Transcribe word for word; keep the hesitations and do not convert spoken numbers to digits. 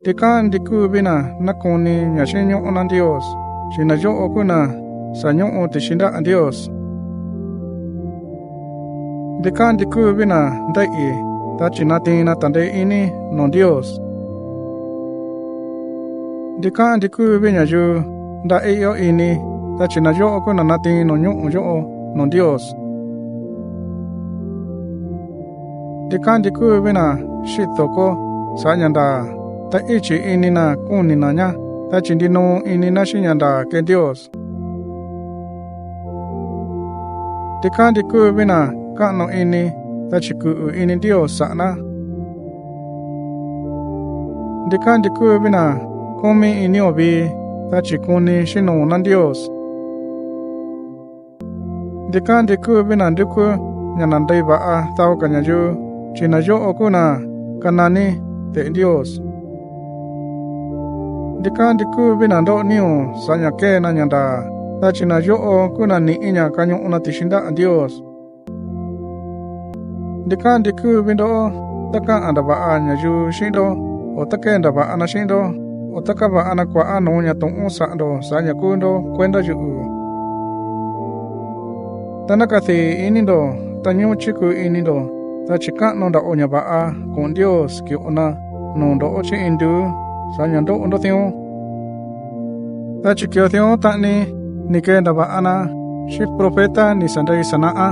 ¿Ndikáꞌán ndi kúu ví na̱ nákoni ña̱ xínñóꞌó ná Ndios, chi̱ na̱ yóꞌo kúú na̱ sa̱ ñóꞌo ti̱xi ndáꞌa̱ Ndios? ¿Ndikáꞌán ndi kúu ví na̱ ndéíꞌi̱, dá chi̱ natiin na ta̱ndeé iní noo̱ Ndios? ¿Ndikáꞌán ndi kúu ví ña̱yuu ndaꞌí ió ini, dá chi̱ na̱ yóꞌo kúú na̱ natiin no̱ñóꞌo̱ yóꞌo noo̱ Ndios? ¿Ndikáꞌán ndi kúu ví na̱ xíꞌi do̱kó sa̱ꞌá ña̱ ndaa̱, ta íchi̱ ini na̱ kóni̱ na̱ ñá, dá chi̱ ndinoꞌo ini na̱ xíꞌín ña̱ ndaa̱ kee Ndios? ¿Ndikáꞌán ndi kúu ví na̱ káꞌano ini, dá chi̱ kuꞌu̱ ini Ndios saꞌa̱ ná? ¿Ndikáꞌán ndi kúu ví na̱ kómí inío̱ vii, dá chi̱ koni xíꞌín noo̱ ná Ndios? ¿Ndikáꞌán ndi kúu ví na̱ ndúkú ña̱ nandei va̱ꞌa dao ka̱ ña̱yuu, chi̱ na̱ yóꞌo kúú na̱ kananí de̱ꞌe Ndios? ¿Ndikáꞌán ndi kúu ví na̱ ndóꞌo nío̱ sa̱ꞌá ña̱ kée na ña̱ ndaa̱, dá chi̱ na̱ yóꞌo kúú na̱ ni̱ꞌí ña̱ kañoꞌo na ti̱xi ndáꞌa̱ Ndios? ¿Ndikáꞌán ndi kúu ví ndoꞌó tá káꞌa̱n ndava̱ꞌa ña̱yuu xíꞌín ndó, o tá kéndava̱ꞌa na xíꞌín ndó, o tá káva̱ꞌa na kua̱ꞌá no̱ó ña̱ to̱ꞌón saꞌa̱ ndo̱ sa̱ꞌá ña̱ kúú ndó kuendá yuꞌu̱? Ta ná kadii̱ iní ndo̱, ta ñóchí kuu ini ndo̱, dá chi̱ káꞌano nda̱ꞌo ña̱ va̱ꞌa koꞌo̱n Ndios ki̱ꞌo na noo̱ ndo̱ chí induú sa̱ꞌá ña̱ ndóꞌo ndó dión. Dá chi̱ ki̱ꞌo dión taꞌani ni̱ kendava̱ꞌa na xíꞌín profeta ni̱ sa̱ ndei sa̱ naꞌá.